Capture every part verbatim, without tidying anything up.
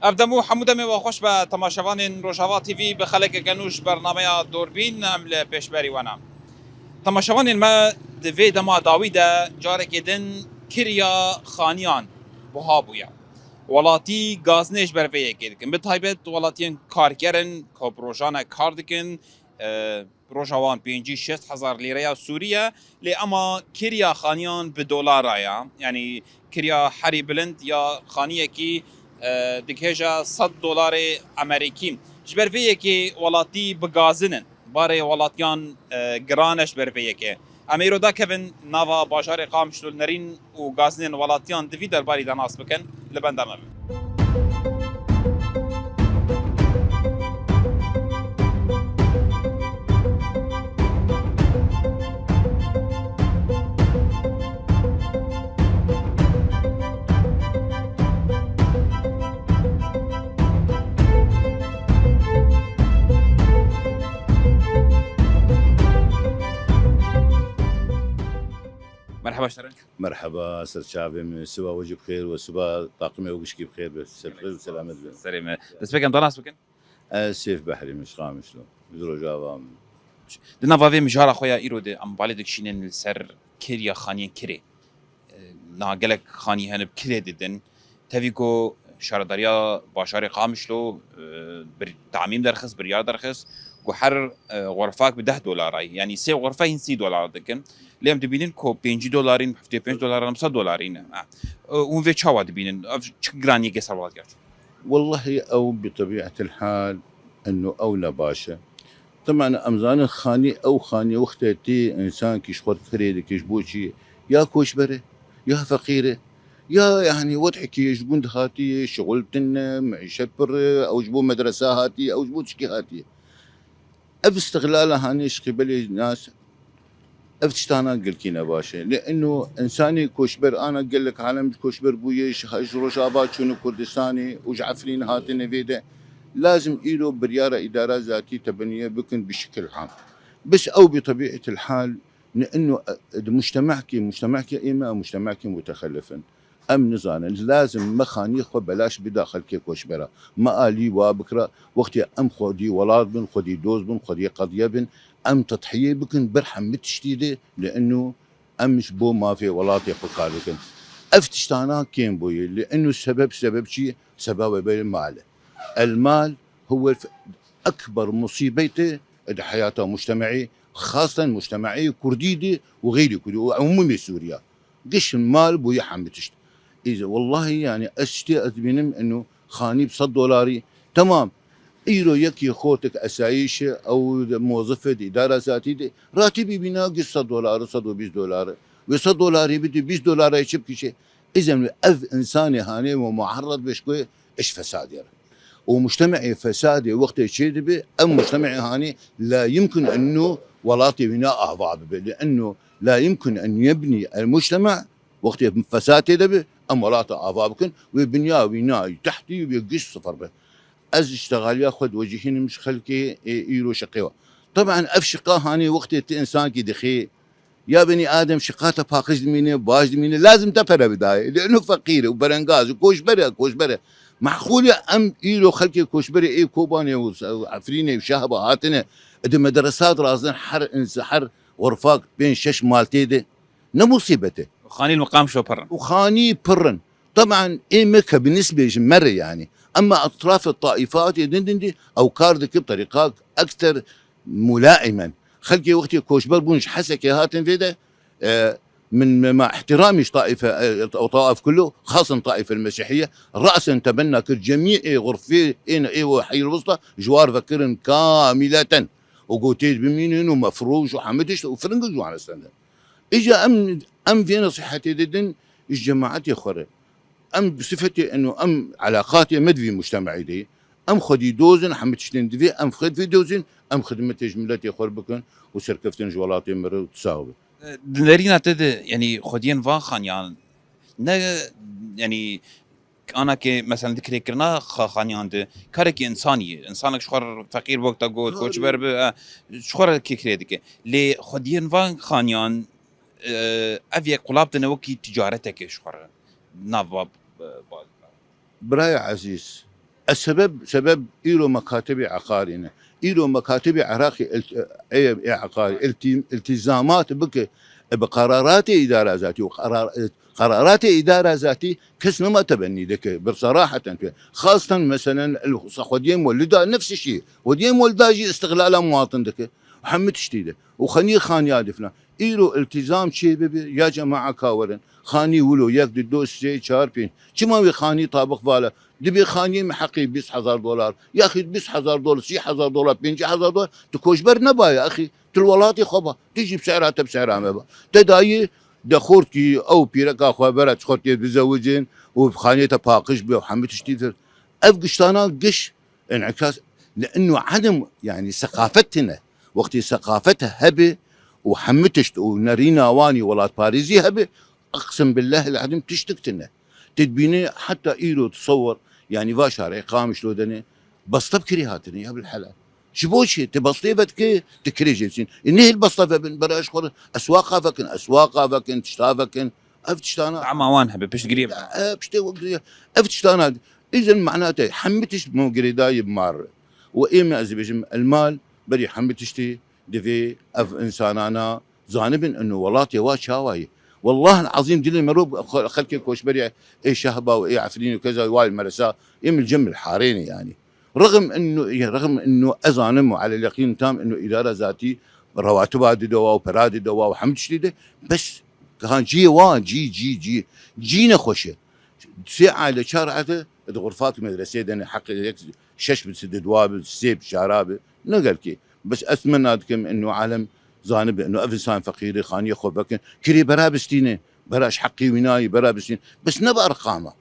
Ev dem û hemû demê we xweş be temaşevanên Rojava T V, bi xelekeke nû ji bernameya Dorbîn em li pêşberî we ne. Temaşevanên me, di vê dema dawî de carekê din kiriya xaniyan buha bûye. Welatî gazinê ji ber vê yekê dikin. Bi taybet welatiyên karger in ku bi rojane kar dikin, e, roja wan pêncî şêst hezar lîreya Sûrî ye, lê ema kiriya xaniyan bi dolara ye. Yanî kiriya herî bilind ya xaniyekî, e, digihêje sed dolarê Amerîkî. Ji ber vê yekê welatî bi gazin in. Barê welatiyan, e, giran e ji ber vê yekê. Em ê îro dakevin nava bajarê Qamişlo li nerîn û gazinên welatiyan di vî derbarî de nas bikin, li benda me bin. Merhaba ji te re. Merheba, ser çavê min. Siba we jî bi xêr we siba taqimê we gişkî bi xêr be. Ser bi xêr û selamet be. Serê me. Dest pê kem, te nas bikin? Ez Sêf Behrî me, ji Qamişlo. Ji Rojava me. Di nava vê mijara xwe ya îro de em balê dikişînin li ser kiriya xaniyên kirê. E, niha gelek xanî hene bi kirê didin. Tevî ku şaredariya bajarê Qamişlo, e, bir tamîm derxist, biryar derxist ku her, e, xurfak bi deh dolar e. Yanî sê xurfe hîn sî dolar dikin. Lê em dibînin ku pêncî dolarîn, heftê pênc dolarîn, sed dolarîn. Ha. E, hûn vê çawa dibînin? Ev çi giraniyeke ser welat ya? Wellahî ew bi tebîetil hal eno ew ne baş e. Temen em zanin xanî, ew xanî wextê tê însankî ji xwe kirê dike, ji bo çi? Ya koçber e, ya feqîr e, ya, yanî, wedhekî ji gund hatiye, şixul tune, meîşet pir e, ew ji bo medresa hatiye, ew ji bo tişkî hatiye. Ev îstixlala hanê ji qîbelê nas, ev tiştana gelkî ne baş e. Lê eno însanê koçber, ana gelek alem ji koçber bûye, ji, ji Rojava çûne Kurdistanê û ji Efrîn hatine vê de. Lazim îro biryara îdara zatî tebeniye bikin bi şikil am. Bes ew bi tebîetil hal, ne eno, e, di mujtemekê, mujtemekê ê me, mujtemekê mutexelif in. Em nizanin, lazim me xaniyê xwe belaş bida xelkê koçbera. Me alî wa bikira, wextê em xwedî welat bin, xwedî doz bin, xwedî qediye bin, em tedhiyê bikin ber hemî tiştî de, li ino em ji bo mafê welatê xwe kar dikin. Ev tiştana kêm bûye, li ino sebeb, sebeb çi ye? Sebeb wê mal e. El mal huwe f-, ekber musîbete di heyata mujtemeî, xasen mujtemeî kurdî de û xeyrî kurdî û umûmê Sûriya. Giş mal bûye hemî tişt. Îze, wellahî, yanî, ez tiştê ez dibînim, eno xanî bi sed dolarî, temam. Îro yekî xotik esayîş e, ew de mozif e, di îdara zatî de, ratîbî bîna giş sed dolar, sed û bîst dolar. Wê sed dolarî bidî, bîst dolarê çi bikişe? Îzem ev însanê hanê me muerred be ji ku iş fesadê re. Û mujtemeê fesadê wextê çê dibe, ev mujtemeê hanê la yumkin eno welatê wîna ava bibe. Li eno la yumkin en yebnî el mujteme Wextê fesatê de be, em welata ava bikin, wê binya wî nayî tehtî, wê giş sifir be. Ez îştexaliya xwe diwecihînim ji xelkê ê îro şiqê we. Teben ev şiqa hanê wextê ti însankî dixê, ya benî Adem şiqa te paqij dimîne, baş dimîne, lazim te pere bidayê. Lê ino feqîr e û berengaz e, koçber e, koçber e. Meqûl e em îro xelkê koçberê ê Kobanê û Efrînê û Şehba hatine, di medresa dirazin her ins-, her xurfak pênc şeş mal tê de. Ne musîbet e. Xanî li Qamişlo pir in. Û xanî pir in. Teban ê me ke bi nisbê ji me re yanî. Emma etrafê taîfatê din din dî ew kar dike bi terîqa ekter mulaimen. Xelkê wextê koçber bûn ji Hesekê hatin vê de, e, min me ma ihtiramî ji taîfe, e, ew taif kullo, xasen taîfe mesîhiye, rasen tebenna kir cemî ê xurfê ên ê we heyl wista ji war vekirin kamîleten. Û gotê bimînin û mefrûş û hemî tişt û firingi ji wan re stendin. Îca em, em vê nesîhetê didin ji cemaetê xwe re. Em bi sifetê eno em elaqatê me di vî mujtemeî de ye. Em xwedî dozin, hemî tiştên divê em xwe divê dozin, em xidmetê ji miletê xwe re bikin û serkeftin ji welatê me re û tu sax be. Di nerîna te de, yanî xwediyên van xaniyan ne, yanî ana ke, meselen, di kirêkirina xa-, xaniyan de karekî însanî ye. Însanek ji xwe re feqîr bi wek te got, koçber bi, e, ji xwe re kê kirê dike. Lê xwediyên van xaniyan, e, ev yek qulap dine wekî ticareteke ji xwe re. Nav ba, ba, ba. Birayê ezîz, Ez sebeb, sebeb îro mekatibê eqarî ne. Îro mekatibê Iraqê ilt-, ê, ê eqarî iltî-, iltîzamat bike, e, bi qeraratê îdara zatî û qerar-, e, qeraratê îdara zatî kes nema tebennî dike. Bir seraheten pê. Xaseten meselen el xwediyê molida nefs şî. Xwediyê molida jî istiqlala muwatin dike. Hemî tiştî de. Û xenî xaniya difna. Îro iltîzam çê bibe, ya cema'a ka werin. Xanî wilo, yek, du, do, sê, çar, pênc. Çima wê xanî tabix vala? Dibê xaniyê me heqê bîst hezar dolar, yaxî bîst hezar dolar, sî hezar dolar, pêncî hezar dolar, tu koçber neba ya axî. Tu li welatê xwe ba. Tu jî bi sehra te bi sehra me ba. Te dayî de xort kî ew pîreka xwe bera çi xortê bizewicin û xaniyê te paqij be û hemî tiştî dir. Ev giştana giş En'ikas, لأنه عدم، يعني، ثقافة tine. Wextê seqafet hebe û hemû tişt û nerîna wanî welatparêzî hebe, اقسم بالله العظيم tiştik tine. Te dibîne heta îro tesewwer, yani, va şarê Qamişlo dene, basta bi kirê hatine, ya bilhelal. Ji bo çi? Te bastê vedike, te kirê jê çin. E, nehêl basta vebin, bera ji xwe re eswaqa vekin, eswaqa vekin, tişta vekin. Ev tiştana Dama wan hebe, piştgiriyê bike. E, piştê wekirî. Ev tiştana, îzin mena te, hemî tişt mo girêdayî bi mal re. Û ê me ez dibêjim, el mal, berî hemî tiştî divê ev însanana zanibin, ino welatê wa çawa ye. Wellahil ezîm dilê me ro xelkê koçberê ê Şehba û ê Efrîn û keza wayl meresa, ê min cem li harêne yani. Rexm ino, rexm ino ez zanim û elel yeqîn tam ino îdara zatî rewatiba dide wa û pera dide wa û hemî tiştî de, bes ha cî wa, cî, cî, cî, cî nexweş e. Sê aile, çar aile di xurfak medresê de ne, heqê yek şeş bi, di dua bi, sê bi, çara bi, ne gelkê. Bes ez tmenna dikim ino alem zanibe, ino ev insan feqîrî, xaniyê xwe vekin, kirê bera bistîne, bera ji heqê wî nayî, bera bistîne. Bes ne bi erqama.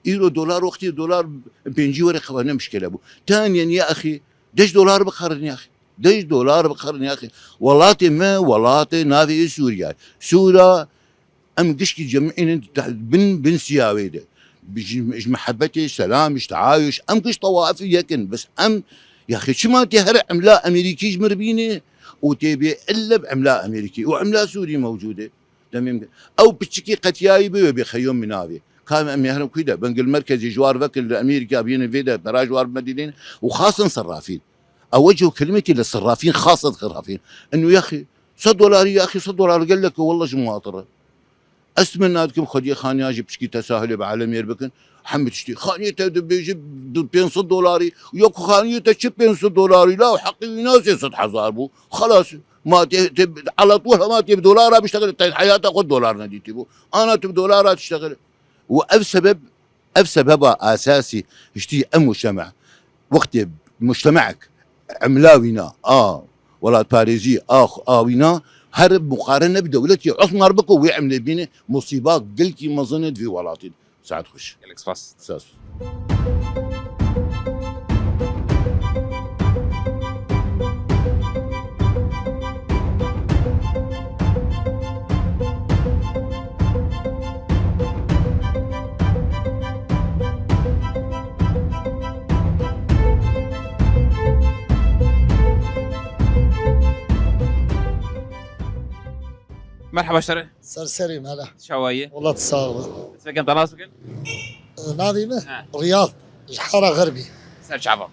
Îro dolar, wextê dolar pêncî were xewa ne mişkele bû. Taniyen ya axî, deh dolar bixerin ya axî. Deh dolar bixerin ya axî. Welatê me, welatê navê yê Sûriye. Sûra, em gişkî cemînin te-, bin, bin siyawê de. Bi ji, ji mihebetê, selam, ji teayuş, em giş tewafî yekin. Bes em, ya axî çima tê here emla Amerîkî ji mir bîne û tê bê ille bi emla Amerîkî û emla Sûrî mewcûd e. Demê min, ew piçikî qetiyayî bê wê bê xeyom min navê. Ka em ê herin kû de, bingil merkezî ji war vekin li Amerîka bînin vê de, pera ji war bimedînin û xasin serrafîn. Ew wecih û kelimekî li serrafîn, xasin serrafîn. Inu yaxî, sed dolarî yaxî, sed dolar gelek e, wallah ji muhatire. Ez tmenna dikim xwediyê xaniya jî piçikî tesahilê bi alemêr bikin. Hemî tiştî. Xaniyê te dibêje du pênc sed dolarî. Ya ku xaniyê te çi pênc sed dolarî la, heqî wîna sê sed hezar bû. Xelas. Ma tê, tê, elat wela ma tê bi dolara biştexile, te heyata xwe dolar nedîtî bû. Ana tu bi dolara tiştexile. Û ev sebeb, ev sebeba esasî hiştî ev mujteme. Wextê mujtemek emla wîna, a welatparêzî, a, a wîna her muqarene bi dewletê Osman biko wê emlê bîne, musîba gelkî mezin e di vî welatî. Saet xweş. Gelek spas. Spas. Merhaba şere. Ser serî me hele. Çawaye? Welat sax be. Dest vekin, te nas bikin? Navê me? He. Riyal. Ji Hara Xerbî. Ser çava.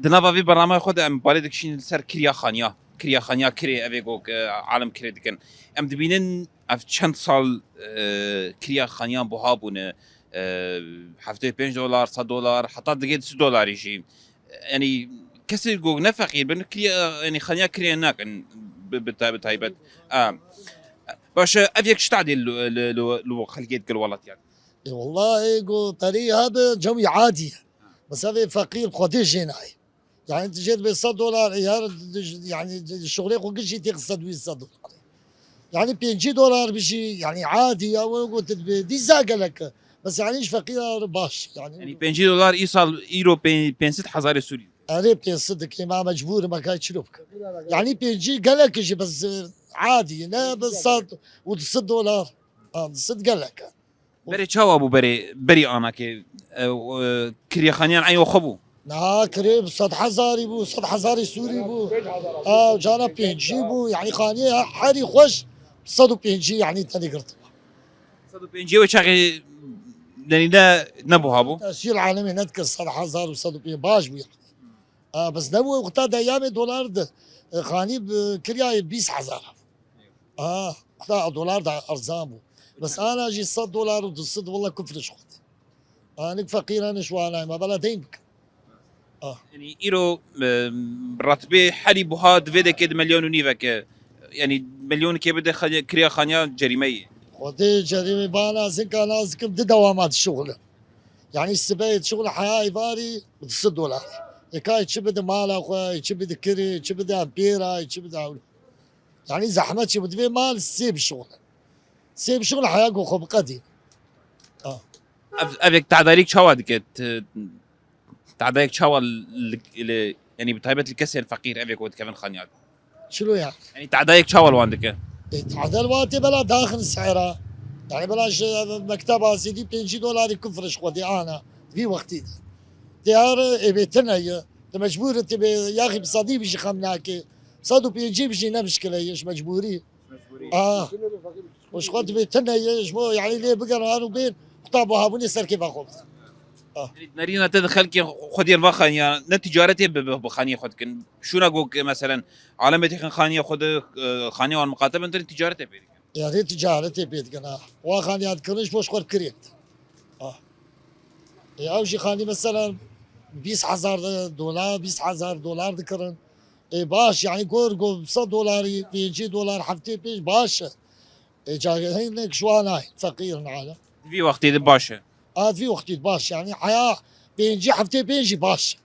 Di nava vî bernameya xwe de em balê dikişînin li ser kiriya xaniya. Kiriya xaniya kirê, ev ê ku, e, alem kirê dikin. Em dibînin ev çend sal, e, kiriya xaniyan buha bûne. E, heftê pênc dolar, sed dolar, heta digê du sed dolarî jî. Yanî kesê ku ne feqîr bin, kiriya, yanî xaniya kirê nakin bi, bi tay-, bi taybet. A, baş e, ev yek ji tadê li, li, li, li xelkê dikir welatiyan. E, wallahî ku perî hebe cewî adî ye. Mesela vê feqîr xwedê jê nayê. Yani tu jê dibê sed dolar, e, her, yani şuxulê xwe gişî tê sed û bîst dolar. Yani pêncî dolar bijî, yani adî ya, we got dibê dîza gelek e. Bes yani ji feqîra re baş. Yani Yanî pêncî dolar îsal îro pê-, pênc sed hezarê Sûrî. Erê pênc sed dike, ma mecbûr me kay çilo bike. Yani pêncî gelek jî bes, e, adî, ne bes sed û du sed dolar. Ha, du sed gelek e. Berê çawa bû berê, berî anakê, e, e, kirêxaniyan eyo xwe bû? Na, kirê bi sed hezarî bû, sed hezarî Sûrî bû. Ew cana pêncî bû, yani xaniyê herî xweş sed û pêncî yani tenê girtiba. Sed û pêncî wê çaxê Denî ne, ne buha bû. Tesîr alemê nedikir sed hezar û sed û pênc baş bû yani. A, bes ne bu wexta de yamê dolar de, e, xanî bi kiryayê bîst hezar. A, wexta dolar da erzan bû. Bes ana jî sed dolar û du sed wala kufriş xwed. Anik feqîran iş wanay ma bela deyn bikin. Ah. Yanî îro, e, ratibê herî buha divê de kê di milyon û nîveke. Yanî milyonkê bide xaliya, kiriya xaniya cerîmeyê. Xwedê cerîmê bana zinka nazikim di dewama dişuxule. Yanî sibeyê dişuxule heya êvarî bi du sed dolar. Ê kay çi bide mala xwe, çi bide kirê, çi bide empêra, çi bide ew. Yanî zehmet çi bide divê mal sê bişuxule. Sê bişuxule heya go xwe biqedî. Ah. Ev, ev yek tedarîk çawa dike? T-, Tadayek çawa li, li, yanî bi taybet li kesên feqîr evê ku dikevin xaniyat? Çilo ya? Yanî tadayek çawa li wan dike? E, tadel wa tê bela daxin sehra. Yanî bela ji mekteba zêdî pêncî dolarî kufriş xwe dê ana. Vî wextî de. Diyar ê bê tine ye. Te mecbûr te bê yaxî bi sedî bijî xem nake. Sed û pêncî bijî ne mişkile ye ji mecbûrî. Mecbûrî. Ah. Û ji xwe dibê tune ye, ji bo, yanî lê bigeran û bên, quta buhabûnê ser kêfa xwe bidin. Ah. Nerîna te di xelkê xwediyên va xaniya, ne ticaretê bi, bi, bi xaniyê xwe dikin. Şûna got ki, meselen, alemê têxin xaniya xwe de, e, xaniya wan miqate bin, tenê ticaretê pê dikin. Yanî ticaretê pê dikin, ha. Wa xaniya dikirin, ji bo ji xwe kirê bidin. Ah. E, ew jî xanî, meselen, bîst hezar dolar, bîst hezar dolar dikirin. E, baş, yanî gor, gor, sed dolarî, pêncî dolar, heftê pênc baş e. E, ca hinek ji wan nayê, feqîr in alem. Vî wextê de baş e. A, vî wextî de baş, yanî heya pêncî, heftê pênc jî baş.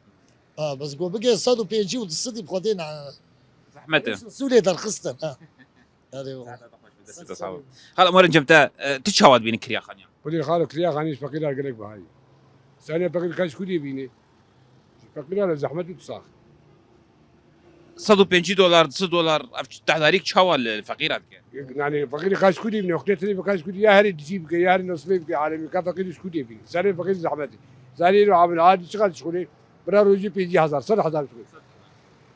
A, bes go bige sed û pêncî û du sedî bi xwedê ne. Zehmet e. Sûlê derxistin, ha. Erê, o. Destê te sağ ol. Xala, Muharrem Cem, te, e, tu çawa dibînî kiriya xaniya? Xwedê xalo kiriya xanî ji feqîra gelek bihayî. Saniye feqîr kaç kudê bînê? Ji feqîra re zehmet û sax. Sed û pêncî dolar, du sed dolar, ev tedarîk çawa li feqîra dike? Yani feqîrî kaç kudê bînê? Wextê tenê bi kaç kudê? Ya herê dizî bike, ya herê nasibê bike, alemî ka feqîrî ji kudê bînê? Serê feqîrî zehmetê. Zarê ro amir hadi çiqas dişxulê? Bira rojî pêncî hezar, sed hezar dişxulê.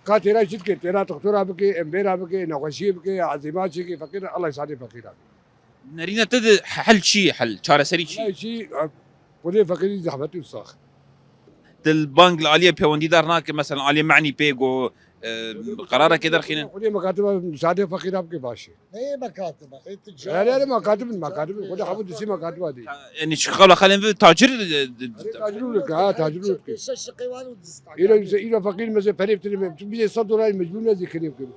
Ka têra çi dike? Têra doktora bike, embêra bike, nexweşiyê bike, ezîma çêke, feqîr, Allah sade feqîra bike. Nerîna te de hel çi ye, hel, çareserî çi ye? Hel çi, Xwedê feqîrî zehmetî û sax. Dil bang li aliyê pêwendîdar nake, mesela aliyê me'nî pê go, e, qerarekê derxînin. Xwedê mekatiba müsaade feqîra bike baş e. Neyê mekatiba? Ê ticaret. Her yere mekatib in, mekatib in. Xwedê hemû dizî mekatiba dî. Yanî çi qewla xelên vi tacir, e, d-, d-, Tacir û lika, ha, tacir û lika. Îro, îro feqîr meze perê bitirê me. Tu bîzê sed dolarî mecbûr ne zî kirê bikim.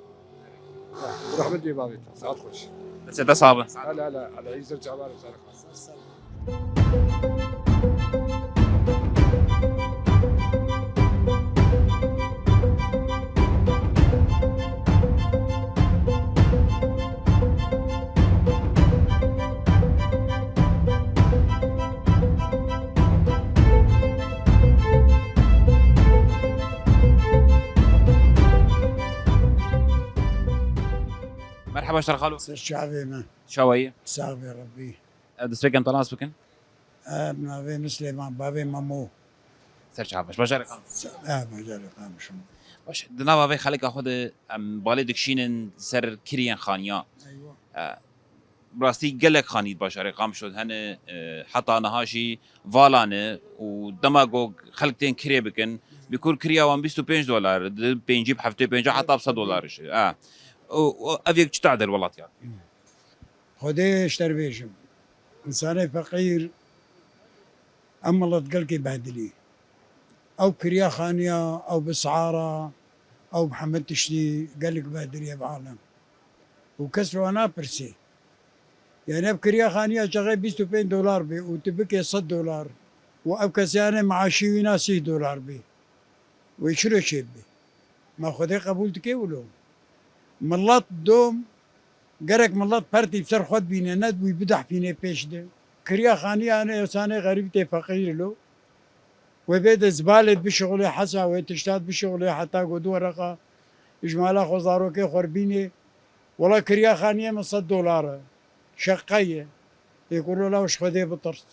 Rahmetê bavê te. Saet xweş. Destê te sağ be. Hala, hala, hala. Îsir çavar, sağ ol. Merhaba, şer xalo. Ser çavê me. Çawa yî? Sax be Rebbî. Ez destpêkê em te nas bikin. Em navê min Silêman, bavê Memo. Ser çav baş. Bajarê Qamişlo. Sa-, e, bajarê Qamişlo. Baş. Di nava vê xelika xwe de em balê dikişînin ser kiriyên xaniya. Eywa. E, bi rastî gelek xanî di bajarê Qamişlo de hene, e, heta niha jî vala ne û dema ku xelk tên kirê bikin, bi kur kiriya wan bîst û pênc dolar, di pêncî, bi heftê pênc, heta bi sed dolar jî. E. Û, û ev yek çi tadel welatiya? Xwedê ji te re bêjim, însanê feqîr, ev milet gelkê behdilî. Ew kiriya xaniya, ew bi sihara, ew bi hemî tiştî gelek behdilî ev alem. Û kes li wan napirsê. Yanî ev kiriya xaniya çaxê bîst û pênc dolar bê û tu bikê sed dolar û ev kesê hene meaşî wîna sî dolar bê. Wê çiro çêbibe? Ma Xwedê qebûl dike wilo? Milet dom, gerek milet pertî bi ser xwe dibîne, ne wî bidehfîne pêş de. Kiriya xaniyane êsanê xerîb tê feqîr lo. Wê bê de zibalê bişixulê hesa, wê tişta bişixulê heta ku du wereqa ji mala xwe zarokê xwe bîne. Wela kiriya xaniyê min sed dolar e. Şeqe ye. Ê ku lo law ji Xwedê bitirs.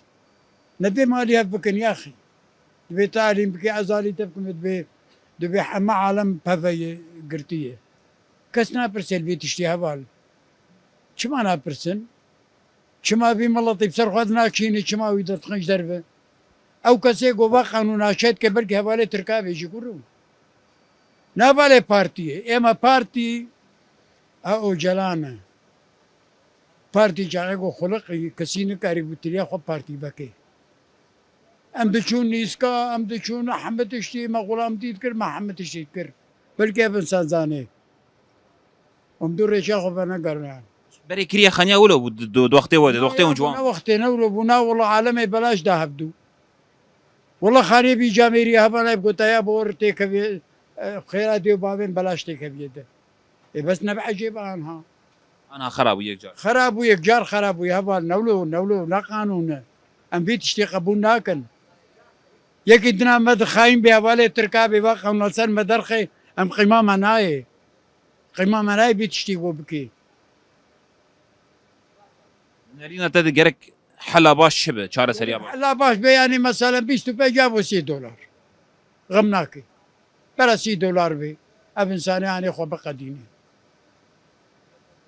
Nedê malî hev bikin yaxî. Dibê te alî min bike, ez alî te bikim, dibê, dibê heme alem peve ye, girtî ye. Kes napirse li vê tiştî heval. Çima napirsin? Çima vî miletî bi ser xwe dinakşînî, çima wî derdixin ji derve? Ew kesê ku va qanûna çêdike belkî hevalê Tirka bê jî kuro. Ne hevalê partiyê. Ême partî, e Ocalan e. Partî çaxê ku xuliqî, kesî nikarî bi tiriya xwe partî veke. Em diçûn nîska, em diçûn hemî tiştî, me xulamtî dikir, me hemî tiştî dikir. Belkî ev insan zanê. Em du rêça xwe venegerînan. Berê kiriya xaniya wilo bû, di, di, di wextê we de, di wextê hûn ciwan. Ne wextê ne wilo bû, na wilo alemê belaş da hevdû. Wilo xaniyê bî camêrî hevalê bi gotaya bi or têkevê, e, xêra dê û bavên belaş têkeviyê de. Ê bes ne bi ecêb anha. Anha xera bû yek car. Xera bû yek car, xera bû heval, ne wilo, ne wilo, ne qanûn e. Em vî tiştê qebûl nakin. Yekî dina me dixayîn bê hevalê Tirka bê va qewna ser me derxê, em qîma me nayê. Qîma me nayê vî tiştî bo bikê. Nerîna te de gerek hela baş çi be, çareseriya baş? Hela baş be, yanî mesela bîst û pênc ya bo sî dolar. Xem nake. Bera sî dolar be. Ev însanê anê xwe biqedîne.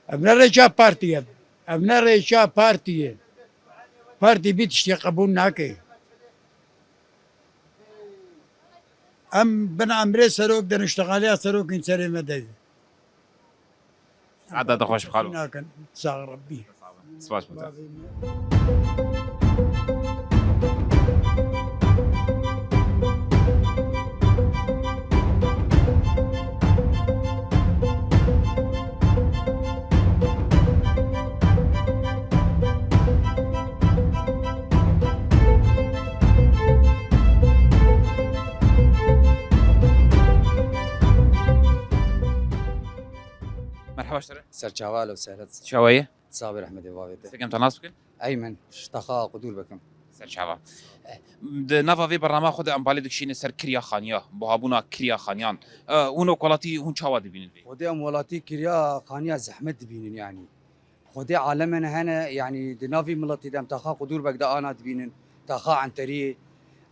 Ev ne rêça partî ye. Ev ne rêça partî ye. Partî vî tiştê qebûl nake. Em bin emrê serok de niştexaliya serokên serê me de. Saeta te xweş bi xalo. Nakin. Sağ ol Rabbi. Spas bo te. Merhaba ji te re. Serçava, alo, sehlet. Çawa ye? Sabir Ehmedê bavê te. Sekem te nas bikin? Eymen, ji taxa Qudûr bekim. Serçava. Di nava vê bernama xwe de em balê dikişîne ser kiriya xaniya, buhabûna kiriya xaniyan. E, hûn wek welatî hûn çawa dibînin vê? Xwedê em welatî kiriya xaniya zehmet dibînin yanî. Xwedê aleme ne hene, yanî di navî miletî de em taxa Qudûrbek de ana dibînin, taxa Enteriyê.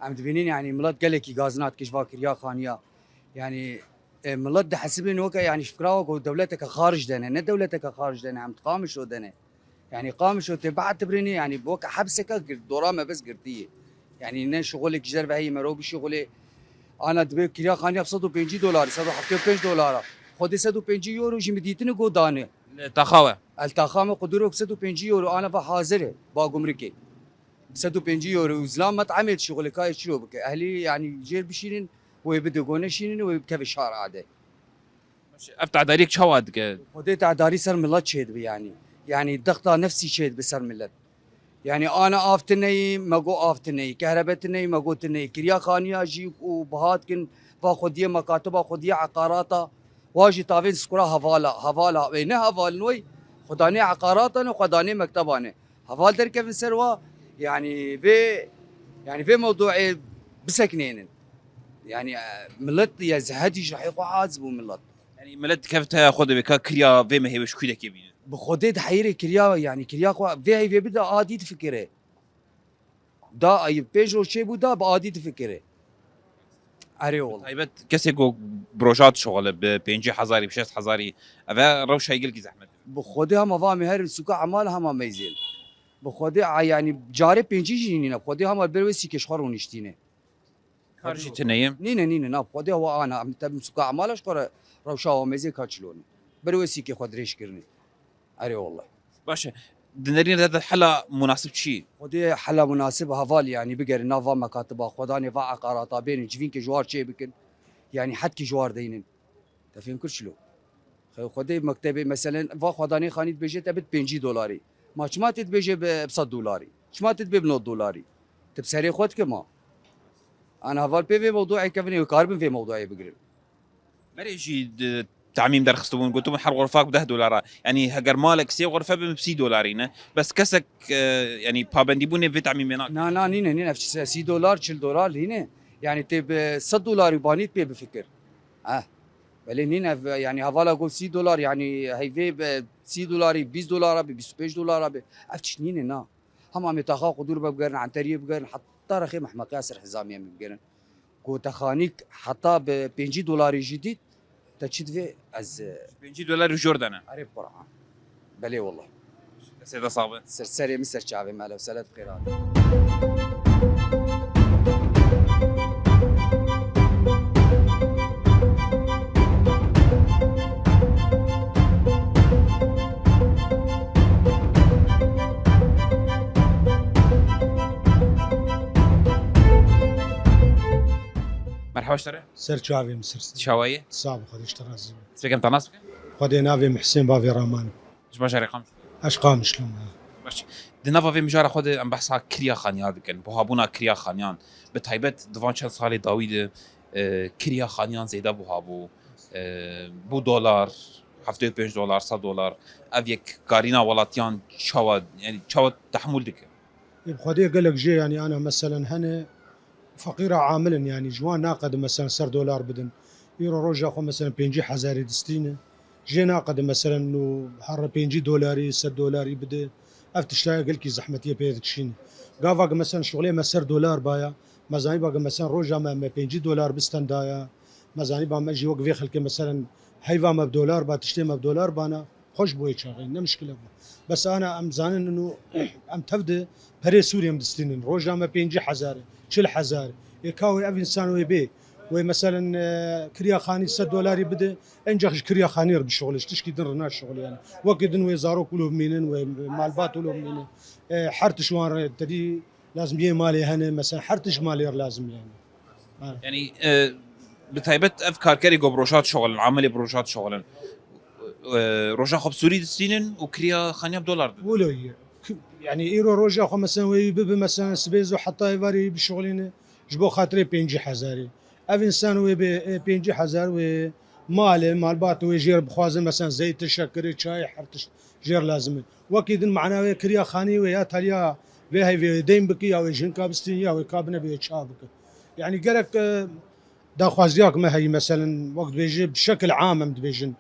Em dibînin yanî milet gelekî gazina dike ji va kiriya xaniya. Yanî, e, milet dihesibînin weke, yanî ji fikra we ku dewleteke xaric de ne, ne dewleteke xaric de ne, em di Qamişo de ne. Yanî Qamişo tê bietibirinî, yanî weke hepseke girt, dora me bes girtî ye. Yanî ne şixulek ji derve heye mero bişixulê. Ana dibe kiriya xaniya bi sed û pêncî dolarî, sed û heftê û pênc dolara. Xwedê sed û pêncî euro jî min dîtine got dane. Li taxa we? El taxa me Qudurok sed û pêncî euro, ana va hazir e, ba gumrikê. Sed û pêncî euro û zilam met'emê dişixulê, ka yê çilo bike. Ehlî, yanî, jêr bişînin, wê bide, go neşînin, wê bikeve şara de. Ev tedarîyek çawa dike? Xwedê tedarî ser milet çêdibe, yanî. Yanî, dexta nefsî çêdibe ser milet. Yanî, ana av tineyî, me go av tineyî, kehrebe tineyî, me go tineyî. Kiriya xaniya jî û biha dikin, va xwediyê mekatiba, xwediyê eqarata, wa jî tavên skura hevala, hevala, wê ne hevalin wey, xwedanê eqarata ne, xwedanê mekteba ne. Heval derkevin ser wa, yanî vê, yanî vê mewduê biseknênin. Yanî, e, milet ya zehedî ji rehê xwe aciz bû milet. Yanî milet dikevite xwe de bê ka kiriya vê mehê wê ji kû dekê bînin? Bi Xwedê di heyirê kiriya, yanî kiriya xwe vê heyvê bide adî difikire. Da ayî pênc roj çêbû da bi adî difikire. Erê oğlum. Taybet kesê ku bi roja dişuxile bi pêncî hezarî, bi şêst hezarî, eve rewşa gelkî zehmet. Bi Xwedê hema va em her sûka emal hema meyzên. Bi Xwedê a, yanî carê pêncî jî nîne. Bi Xwedê hema ber wê sîkê ji xwe rûniştîne. Kar jî tune ye. Nîne, nîne, na bi Xwedê wa ana. Em te bi sûka emala ji xwe re rewşa wa meyzê ka çilone. Ber wê sîkê xwe dirêj kirine. Erê wallah. Baş e. Di nerîna te de hela munasib çi? Xwedê hela munasib heval, yanî bigerin nav va mekatiba, xwedanê va eqarata bênin, civînkê ji war çê bikin. Yanî hetkî ji war deynin. Te fêm kir çilo? Xwe-, Xwedê mektebê, meselen, va xwedanê xanî dibêje te bid pêncî dolarî. Ma çima tê dibêje bi, bi sed dolarî? Çima tê dibê bi nod dolarî? Ti bi serê xwe dike ma? An heval pê vê mewduê kevin ê, karibin vê mewduê bigirin. Berê jî di temîm derxistibûn, gotibûn her xurfak bi deh dolara. Yanî heger malek sê xurfe bin bi sî dolarî ne. Bes kesek, e, yanî pabendîbûnê vê temîmê nake. Na, na, nîne, nîne. Ev çi se-, sî dolar, çil dolar nîne. Yanî tê bi sed dolarî banî pê bifikir. Eh. Belê nîne ev, yanî hevala got sî dolar, yanî heyvê bi sî dolarî, bîst dolara bi, bîst û pênc dolara bi. Ev çi nîne na. Hema em ê taxa Qudûr be bigerin, Enteriyê bigerin, heta rexê Mehmeqiya ser hizamiyê em ê bigerin. Ku te xanîk heta bi pêncî dolarî jî dît, te çi divê ez, e, Pêncî dolarî jor dene. Erê bi Quran. Belê wallah. Seyda sax be. Ser serê min, ser çavê me, ehlen we sehlen, bi xêr hatî. Merhaba ji te re. Ser çavê min, ser serê. Çawa yî? Sax be, Xwedê ji te razî be. Destpêkê em te nas bikin? Xwedê, navê min Hisên, bavê Raman. Ji bajarê Qamişlo? Ez Qamişlo me. Baş. Di nava vê mijara xwe de em behsa kiriya xaniya dikin, buhabûna kiriya xaniyan. Bi taybet di van çend salê dawî de, e, kiriya xaniyan zêde buha bû. E, bû dolar, heftê û pênc dolar, sed dolar. Ev yek karîna welatiyan çawa, yani çawa tehmûl dike? Ê, bi Xwedê gelek jê, yani, ana, meselen, hene feqîra amil in, yani, ji wan naqedin, meselen, ser dolar bidin. Îro roja xwe, meselen, pêncî hezarî distîne. Jê naqedin, meselen, û here pêncî dolarî, sed dolarî bide. Ev tiştaya gelkî zehmetiyê pê dikişîne. Gava ki, meselen, şixulê me ser dolar baya, me zanîba ki, meselen, roja me, me pêncî dolar bistendaya, me zanîba me jî wek vê xelkê, meselen, heyva me bi dolar ba, tiştê me bi dolar bana. Xweş bû wê çaxê, ne mişkile bû. Bes ana em zanin û em tev di perê Sûriyê em distînin. Roja me pêncî hezar e, çil hezar e. Ê ka wê ev însan wê bê, wê meselen, e, kiriya xanî sed dolarî bide, encax ji kiriya xanî re bişuxile, ji tişkî din re naşuxile yani. Wekî din wê zarok wilo bimînin, wê malbat wilo bimînin. E, her tişt wan re tedî Lazim yê malê hene, mesela her tişt malê re lazim yani. Ha. Yani, e, bi taybet ev karkerê ku bi roja dişuxulin, amelê bi roja dişuxulin, e, roja xwe bi Sûrî distînin û kiriya xaniya bi dolar didin. Wilo ye. K-, yani îro roja xwe mesela wê bibe mesela sibê zû heta êvarê bişuxulîne ji bo xatirê pêncî hezarî. Ev însan wê bê, e, pêncî hezar wê malê, malbat wê jêr bixwazin, mesela zeytê, şekirê, çayê, her tişt jêr lazim e. Wekî din mana wê kiriya xanî wê ya taliya vê heyvê wê deyn bikî, ya wê ji hinka bistînî, ya wê ka bine bê çawa bike. Yani gerek, e, daxwaziyak me heyî, meselen, wek dibêje bi şekil am em dibêjin.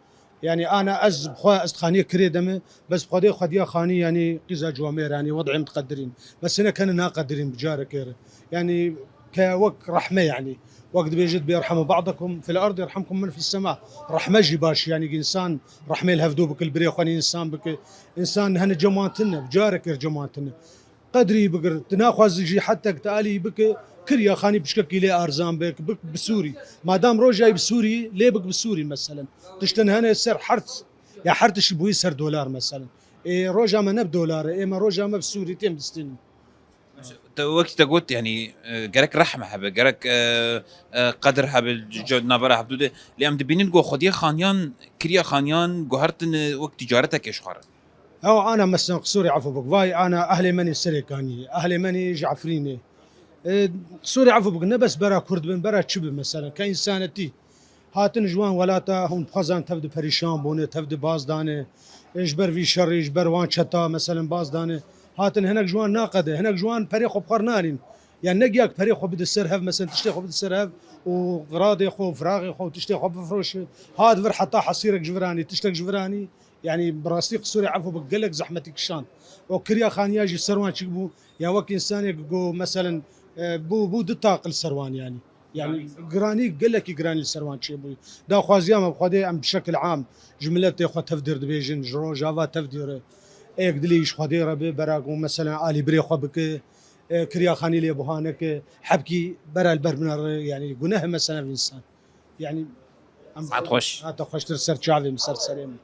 Yani ana ez bi xwe ez dixaniyê kirê de me, bes bi xwedê xwediya xanî, yani qîza ciwamêr, yani wed'ê em diqedirîn. Bes hinek hene naqedirîn bi carekê re. Yani ke wek rehme yani. Wek dibêje, "Bi yerhamu ba'dakum fil ardi yerhamkum men fis sema." Rehme jî baş, yani însan rehmê li hevdû bike, li birê xwe însan bike. Însan hene cem wan tune, bi carekê re cem wan tune. Qedrî bigir, tu naxwaze jî hetek tu alî bike, kiriya xanî pişkekî lê arzan bik, bik bi Sûrî. Madam rojayî bi Sûrî, lê bik bi Sûrî meselen. Tiştin hene ser her, ya her tişt bûyî ser dolar meselen. Ê, roja me ne bi dolar e, ê me roja me bi Sûrî têm distînin. Te wekî te got, yanî, e, gerek rehme hebe, gerek, e, e, qedir hebe, c-, c-, navbera hevdû de. Lê em dibînin ku xwediyê xaniyan, kiriya xaniyan guhertin, e, wek tîcaretekê ji xwe re. Ew ana mesela qisûrê efû bik. Vay ana ehlê menî Serêkaniyê, ehlê menî ji Efrînê. E, qisûrê efû bik, ne bes bera Kurd bin, bera çi bin mesela, ke însanetî. Hatin ji wan welata hûn dixwazan tev di perîşan bûne, tev di baz dane. Ê, ji ber vî şerî, ji ber wan çeta, meselen, baz dane. Hatin hinek ji wan naqede, hinek ji wan perê xwe bi xwe re nanîn. Yan ne giya ki perê xwe bide ser hev, meselen, tiştê xwe bide ser hev û xiradê xwe û firaxê xwe û tiştê xwe bifroşe. Hat vir heta hesîrek ji vir anî, tiştek ji vir anî. Yanî bi rastî qisûrê efû bi gelek zehmetî kişand. O kiriya xaniya jî ser wan çik bû. Ya wek însanê ku, meselen, e, bû, bû du taqil ser wan yanî. Yani giranî, gelekî giranî li ser wan çêbûyî. Daxwaziya me bi Xwedê em bi şekil am ji miletê xwe tevdir dibêjin, ji Rojava tevdir e. Êk dilî ji Xwedê re be, bera ku meselen alî birê xwe bike, e, kiriya xanî lê buha neke, hebkî bera li ber bina re, yani guneh e meselen ev însan. Yani em Saet xweş. Hate xweştir ser çavê min, ser serê min.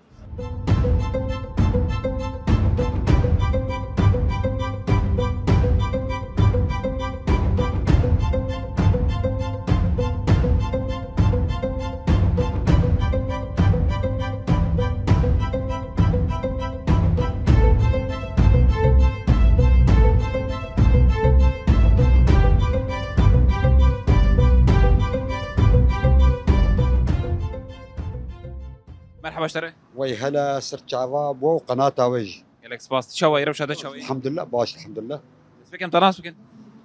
Merhaba ji te re. Wey hele ser çava bo qenata we jî. Gelek spas. Tu çawa yî, rewşa te çawa yî? Elhamdulillah, baş, elhamdulillah. Destpêkê em te nas bikin.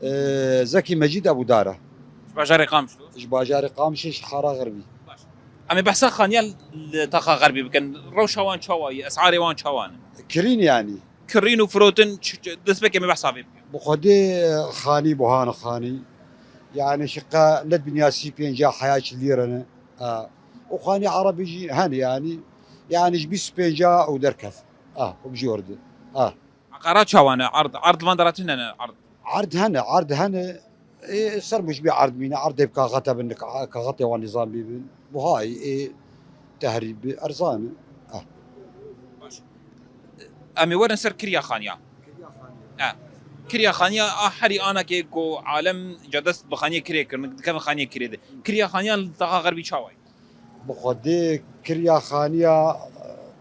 Ee, Zekî Mecîd Ebûdar e. Ji bajarê Qamişlo? Ji bajarê Qamişê, ji Xara Xerbî. Baş. Em ê behsa xaniya li taxa Xerbî bikin. Rewşa wan çawa yî? Esarê wan çawa ne? Kirîn yanî. Kirîn û firotin, ç-, ç-, destpêkê em ê behsa vê bikin. Bi Xwedê xanî buhane xanî. Yanî şiqa net binya sî pênca heya çil lîre ne. Ha. Û xanî erebî jî hene yanî. Yanî ji bîst pênca û derkev. Ah, û bijordi. Ah. Qara çawa ne? Erd, erd van dera tune ne? Erd. Erd hene, erd hene. Ê, ser mujbî erd mîne, erdê bi kaxete bin, ka-, kaxetê wan nîzam bîbin. Buhayî, ê, tehrîb bi, erzan e. Ah. Em ê werin ser Kirya Xaniya. Ha. Kirya Xaniya a herî anakê ku alem ca dest bi xaniyê kirê kirin, dikevin xaniyê kirê de. Kirya Xaniya li taxa xerbî çawa ye? Bi Xwedê Kirya Xaniya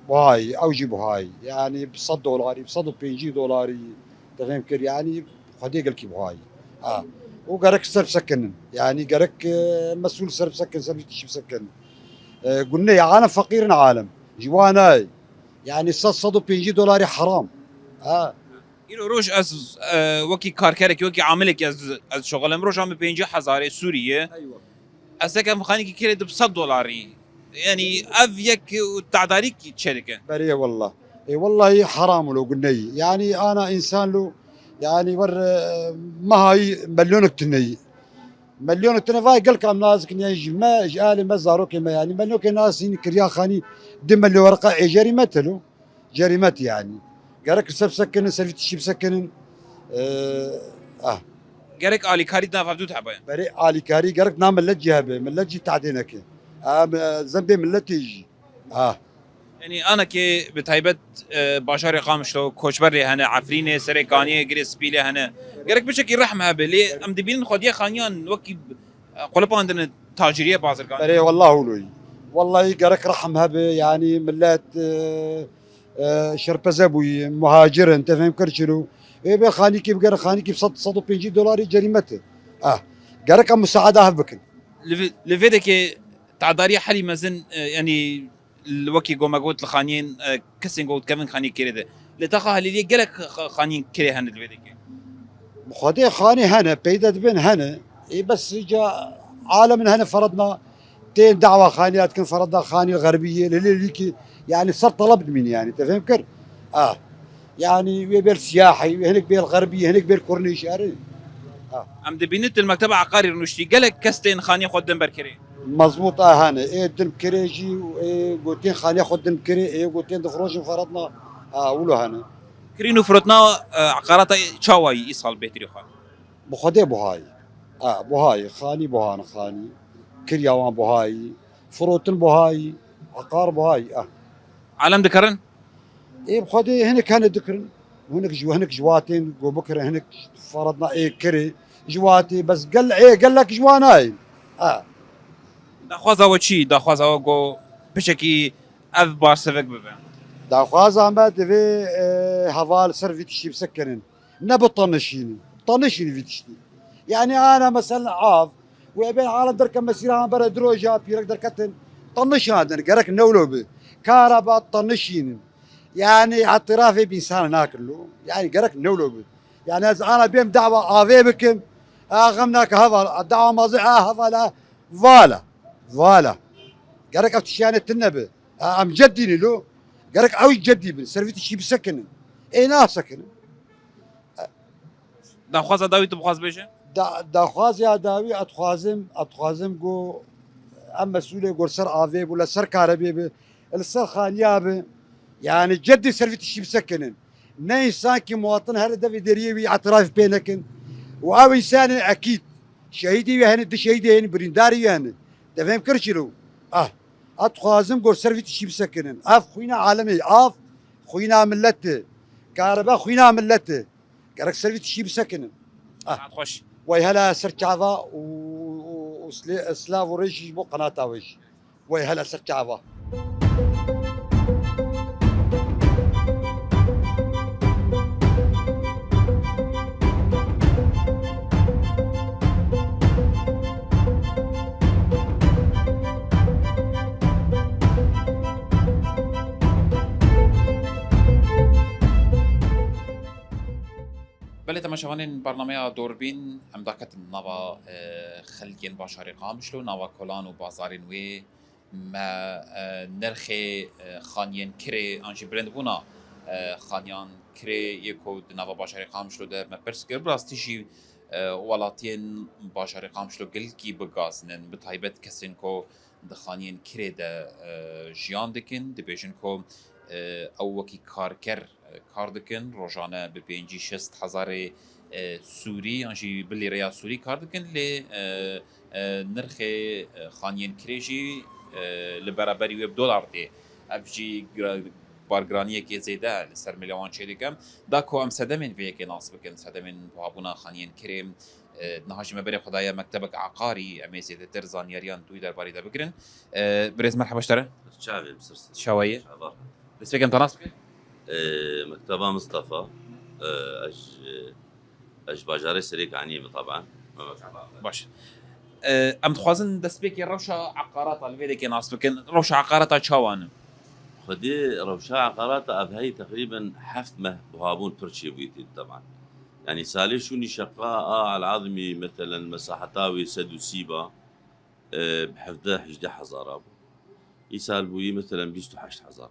buhayî, ew jî buhayî. Yanî bi sed dolarî, bi sed û pêncî dolarî, te fêm kir, yanî Xwedê gelkî buhayî. Ha. Û gerek ser bisekinin. Yanî gerek, e, mesûl ser bisekin, ser vî tişî bisekin. E, gunne ya alem feqîr in alem. Ji wan nayê. Yanî sed, sed û pêncî dolarî heram. Ha. Îro roj ez, e, wekî karkerekî, wekî amilekî ez, ez şixulim. Roja min pêncî hezarê Sûrî ye. Eywa. Ez tekem xanîkî kirê di bi sed dolarî. Yanî ev yek tedarîk çêdike. Berê wella. Ê wellahî heram lo guneyî. Yanî ana însan lo, yanî wer, e, mehayî milyonek tuneyî. Milyonek tune vay gelka em nazikin, yanî ji me, ji alê me, zarokê me, yanî milyonkê nasîn Kirya Xanî di milyon werqa êjerî me tilo. Cerîmet yanî. Gerek ser bisekinin, ser vî tişî bisekinin. Ee, ah. Gerek alîkarî di nav hevdû de hebe. Berê alîkarî gerek na millet jî hebe. Millet jî tehdê neke. Em, e, zembê milletê jî. Ah. Yanî anekê bi taybet, e, bajarê Qamişlo koçber lê hene, Efrînê, Serê Kaniyê, Girê Spî lê hene. Gerek biçekî rehm hebe. Lê em dibînin xwediyê xaniyan wekî, e, qulipandine taciriyê bazirgan. Berê wella hûloyî. Wellahî gerek rehm hebe. Yanî millet, e, e, şerpeze bûyî, muhacir in, te fêm kir çilo. Ê bê xanîkî bigerin, xanîkî bi sed, sed û pêncî dolarî cerîmet e. Ah, gerek em musaada hev bikin. Li vê, li vê dekê tadariya herî mezin, e, yanî li wekî ku me got li xaniyên, e, kesên ku dikevin xaniyê kêrê de. Li taxa Helîliyê gelek xa-, xaniyên kêrê hene li vê dekê. Bi Xwedê xanî hene, peyde dibin hene. Ê bes ca alemin hene feredna. Tên dawa xaniya dikin, ferada xanî xerbî yê, lê lê lîkî, yanî ser teleb dimîn yanî, te fêm kir? Ah. Yanî wê bêl siyahî, wê hinek bêl xerbî, hinek bêl kurnîş, erê. Em dibînin tu li mekteba eqarî rûniştî, gelek kes tên xaniyê xwe din ber kirê. Mezbût a hene, ê din kirê jî, ê gotên xaniya xwe din kirê, ê gotên dixrojin feratna, a, wilo hene. Kirîn û firotna, e, eqarata çawayî îsal bêtirî xwe? Bi Xwedê buhayî. A, buhayî, xanî buhan xanî. Kirya wan buhayî. Firotin buhayî. Eqar buhayî. A. Alem dikirin? Ê bi Xwedê hinek hene dikirin. Hinek ji, hinek ji watên go bikirin, hinek faradna ê kirê. Ji watê bes gel, ê gelek ji wan nayên. A. Daxwaza we çi? Daxwaza we go piçekî ev barsivik bibe? Daxwaza me divê, e, heval ser vî tiştî bisekinin. Ne bi tanişînin. Tanişînin vî tiştî. Yanî ana mesela av. Wê bên alem derke mesîra bere di roja pîrek derketin. Tanişandin. Gerek newlo bi. Karaba tanişînin. Yanî etirafê bi însan nakin lo. Yanî gerek newlo bi. Yanî ez ana bêm dawa avê bikim. A xem nake heval. Dawa mazî a hevala. Vala. Vala. Gerek ev tiştiyane tune bi. A em cedî ne lo. Gerek ew cedî bin. Ser vî tiştî bisekinin. Ê nasekinin. Daxwaza dawî tu bixwaz bêje? Da, daxwaza dawî ez dixwazim, ez dixwazim ku em mesûlê ku li ser avê bû, li ser karebê bi, li ser xaniya bi, yanî cedî ser vî tiştî bisekinin. Ne însankî muwatin here devê deriyê wî etiraf pê nekin. Û ew însanên ekîd, şehîdê wî hene, du şehîdê hene, birîndarê wî hene. Te fêm kir çilo? Ah, ez dixwazim ku ser vî tiştî bisekinin. Ev xwîna alemê, av xwîna millet e. Karibe xwîna millet e. Gerek ser vî tiştî bisekinin. Ah. Saet xweş. Wey hele ser çava û, û, û slê-, silav û rêşî ji bo qenata we jî. Wey hele ser çava. Belê temaşevanên bernameya Dorbîn, em daketin nava, e, xelkên bajarê Qamişlo, nava kolan û bazarên wê. Me, e, nirxê, e, xaniyên kirê an jî bilindbûna, e, xaniyan kirê yê ku di nava bajarê Qamişlo de me pirs kir. Bi rastî jî, e, welatiyên bajarê Qamişlo gelkî bi gazin in, bi taybet kesên ku di xaniyên kirê de, e, jiyan dikin, dibêjin ku, e, ew wekî karker Kar dikin, rojane bi pêncî şêst hezarê, e, Sûrî yan jî bi lîreya Sûrî kar dikin, lê, e, e, nirxê, e, xaniyên kirê jî, e, li beraberî wê bi dolar tê. Ev jî gira-, bargiraniyekê zêde li ser milê wan çêdike. Da ku em sedemên vê yekê nas bikin, sedemên buhabûna xaniyên kirê, e, niha jî me berê xwe daye mektebek eqarî, em ê zêdetir zanyariyan dû derbarê de bigirin. E, birêz merheba ji te re. Çavê em sir sir. Çawa ye? Çava. Destpêkê em te nas bikin. E, mekteba Mistefa. E, ez, e, ez ji bajarê Serêkaniyê me taban. Baş. E, em dixwazin destpêkê rewşa eqarata li vê dekê nas bikin. Rewşa eqarata çawa ne? Xwedê rewşa eqarata ev heyî teqrîben heft meh buhabûn pir çêbûyî tê taban. Yani salê şûnî şeqa a elazimî, meselen, mesaheta wê sed û sî ba, e, bi hevdeh hejdeh hezar a bû. Îsal bûyî, meselen, bîst û heşt hezar.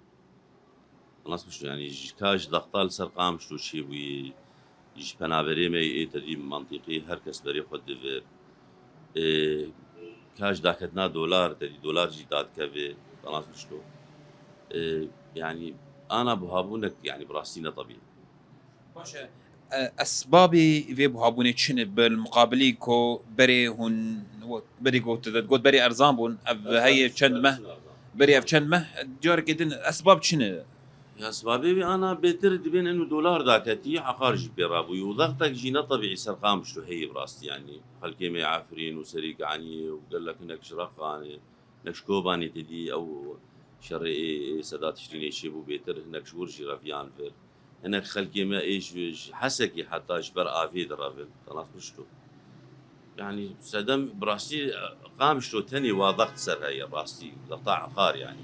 Nas bişo, yani ji ka ji daxta li ser Qamişlo çêbûyî, ji penaberê me yê te dî mantîqî her kes berê xwe divir. E, ka ji daketina dolar, te dî dolar jî dadikeve, nas bişo. E, yani ana buhabûnek, yani bi rastî ne tebî. Baş e, e, esbabê vê buhabûnê çi ne? Bil muqabilî ku berê hûn, berê ku tu got berê erzan bûn, ev heye çend meh, berê ev çend meh, careke din esbab çi ne? Ya esbabê wî ana bêtir dibên enu dolar daketî, eqar jî pê rabûyî û zextek jî ne tebîî ser Qamişlo heye bi rastî, yanî xelkê me Efrîn û Serîkaniyê û gelek hinek ji Reqanê, hinek ji Kobanê te dî ew şerê ê, ê seda Tişrînê çêbû bêtir, hinek ji wir jî reviyan vir. Hinek xelkê me ê ji, ji Hesekê heta ji ber avê direvin, te nas bişto. Yani sedem bi rastî Qamişlo tenê wa zext ser heye rastî, zexta eqar yani.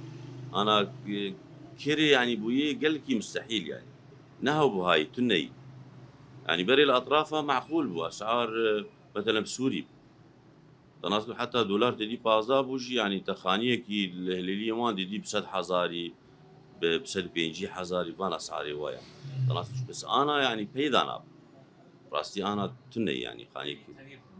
Ana, e, kirê yani bûyê gelkî mustehîl yani. Ne hew buhayî, tu neyî. Yani berê li etrafa meqûl bû, esar, e, meselen bi Sûrî bû. Te nas bû heta dolar te dî pazdeh bû jî, yanî te xaniyekî li hilêliyê wan didî bi sed hezarî, bi, bi sed û pêncî hezarî van esarê wa ye. Te nas bû, bes ana, yanî peyda nabe. Rastî ana tune, yanî xaniyekî.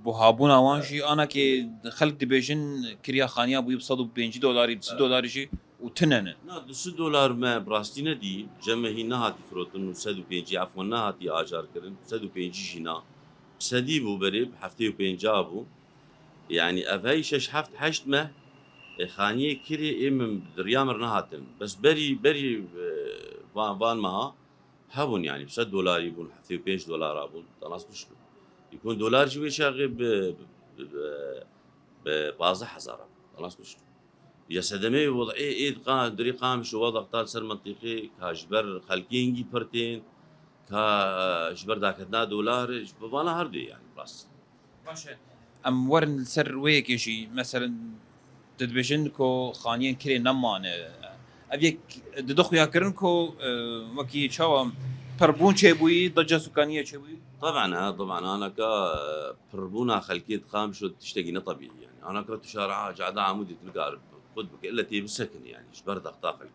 Buhabûna wan jî, anakê xelk dibêjin kiriya xaniya bûyî bi sed û pêncî dolarî, bi sî dolarî jî û tune ne. Na, du sed dolar me bi rastî nedî, cem me hîn nehatî firotin û sed û pêncî efwan nehatî acar kirin, sed û pêncî jî na. Sedî bû berê, bi heftê û pênca bû. Yanî ev hey şeş heft heşt meh, e, xaniyê kirê ê min di riya min nehatin. Bes berî, berî, e, van, van meha hebûn, yanî bi sed dolarî bûn, heftê û pênc dolara bûn, te nas bişkû. Îkon dolar jî wê çaxê bi, bi, bi, bi pazdeh hezar a bû, te nas bişkû. Ya sedemê wed'ê ê di qa-, dirî Qamişlo wa zexta li ser mintîqê ka ji ber xelkê hingî pir tên, ka, e, ji ber daketina dolar, ji, bi vana her du yanî rast. Baş e. Em werin li ser wê yekê jî, meselen, tu dibêjin ku xaniyên kirê nemane. Ev yek dide xuyakirin ku, e, wekî çawa pirbûn çêbûyî, deca sûkaniye çêbûyî? Taban, ha, taban. Anaka, e, pirbûna xelkê di Qamişlo tiştekî ne tebîî yanî. Anaka tu şara cada Amûdê tu nikare xwe bike, ille tê bisekinî yanî, ji ber zexta xelkê.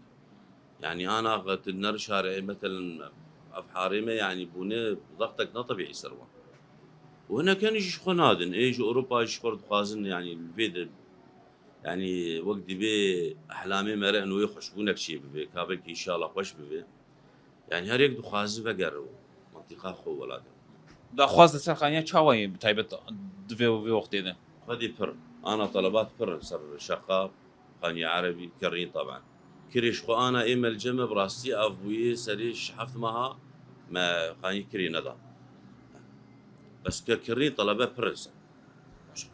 Yanî ana tu neri şarê, meselen, ev harê me, yanî bûne zextek ne tebîî ser wan. Û hinek henî jî ji xwe nadin. Ê ji Ewropa jî ji xwe dixwazin, yanî li vê de, yanî wek dibê ehlamê me re eno wê xweşbûnek çê bibe, ka belkî înşallah xweş bibe. Yanî her yek dixwaze vegere û mantîqa xwe û welatê xwe. Daxwaz li ser xaniya çawa ye, bi taybet di vê, vê wextê de? Xwedî pir. Ana telebat pir in ser şeqa, xaniya erebî, kirîn taban. Kirê ji xwe ana ê me li cem e, bi rastî ev bûyê serê şeş heft meha me xanî kirê neda. Bes ke kirîn telebe pir in ser.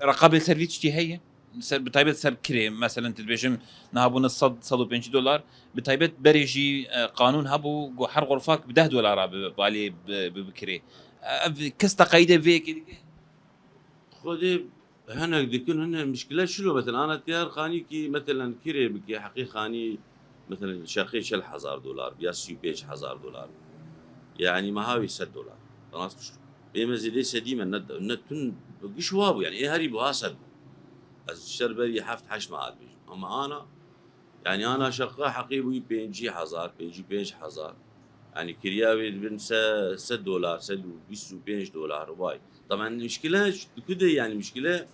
Reqabê li ser vî tiştî heye? Ser, bi taybet ser kirê, meselen, tu dibêjim, niha bûne sed, sed û pêncî dolar. Bi taybet berê jî, e, qanûn hebû, ku her xurfak bi deh dolara bi, balê bi, bi, bi kirê. E, ev kes teqeyîdê vê yekê dike? Xwedê hinek dikin, hinek mişkile çilo, mesela, ana tiyar xanî ki, mesela, kirê bike, heqê xanî, mesela, şeqê çel hezar dolar, ya sî û pênc hezar dolar. Yani meha wî sed dolar. Rast bişo. Ê me zêdê sedî me, ne, ne tun giş wa bû, yani ê herî buha sed bû. Ez şer berî heft heşt meha dibêjim. Ama ana, yani ana şeqa heqê bûyî pêncî hezar, pêncî û pênc hezar. Yani kiriya wê dibin se-, sed dolar, sed û bîst û pênc dolar, vay. Taban mişkile diku de, yani mişkile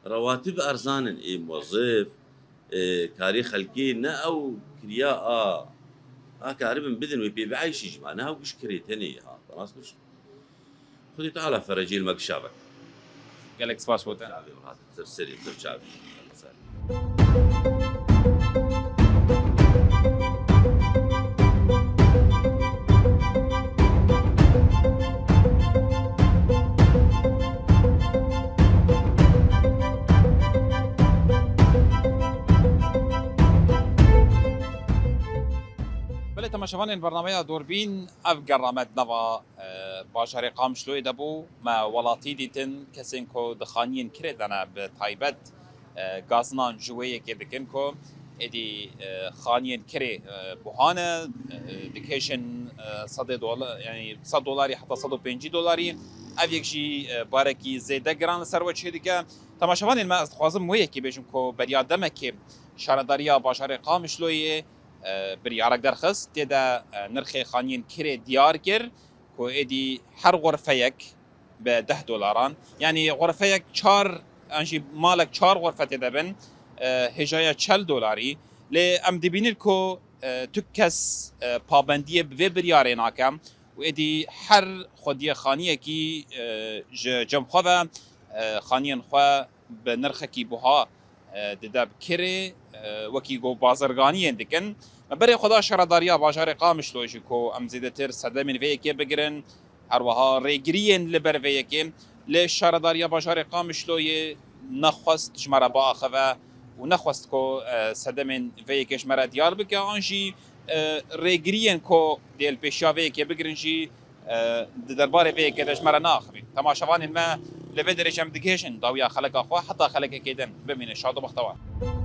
rewatib erzan in, ê muwezif, e, karê xelkê ne ew kiriya a A karibin bidin wê pê bieyşî jî ma, niha giş kirê tenê ha. Rast giş. Xwedê Teala ferecê li me gişa veke. Gelek spas bo te. Çavê min hat, ser serê, ser çavê. Ser. Belê temaşevanên bernameya Dûrbîn, ev gerra me di nava, e, bajarê Qamişloyê de bû. Me welatî dîtin, kesên ku di xaniyên kirê de ne, bi taybet, e, gazinan ji wê yekê dikin ku êdî, e, xaniyên kirê, e, buha ne, e, dikêşin, e, sedê dola-, yanî sed dolarî heta sed û pêncî dolarî. Ev yek jî, e, barekî zêde giran li ser we çêdike. Temaşevanên me, ez dixwazim wê yekê bêjim ku beriya demekê şaredariya bajarê Qamişloyê, e, biryarek derxist, tê de, e, nirxê xaniyên kirê diyar kir ku êdî her xurfeyek bi deh dolaran, yanî xurfeyek çar, an jî malek çar xurfe tê de bin, e, hêjaya çel dolarî. Lê em dibînin ku, e, tu kes, e, pabendiyê bi vê biryarê nake û êdî her xwediyê xaniyekî, e, ji cem xwe ve, e, xaniyên xwe bi nirxekî buha, e, dide bi kirê, e, wekî ku bazirganiyên dikin. Me berê xwe da şaredariya bajarê Qamişlo jî ku em zêdetir sedemên vê yekê bigirin, her wiha rêgiriyên li ber vê yekê. Lê şaredariya bajarê Qamişloyê nexwest ji me re biaxive û nexwest ku, e, sedemên vê yekê ji me re diyar bike, an jî, e, rêgiriyên ku dê li pêşiya vê yekê bigirin jî, e, di derbarê vê yekê de ji me re naaxivîn. Temaşevanên me, li vê derê jî em digihêjin dawiya xeleka xwe, heta xelekekê din bimînin şad û bextewar.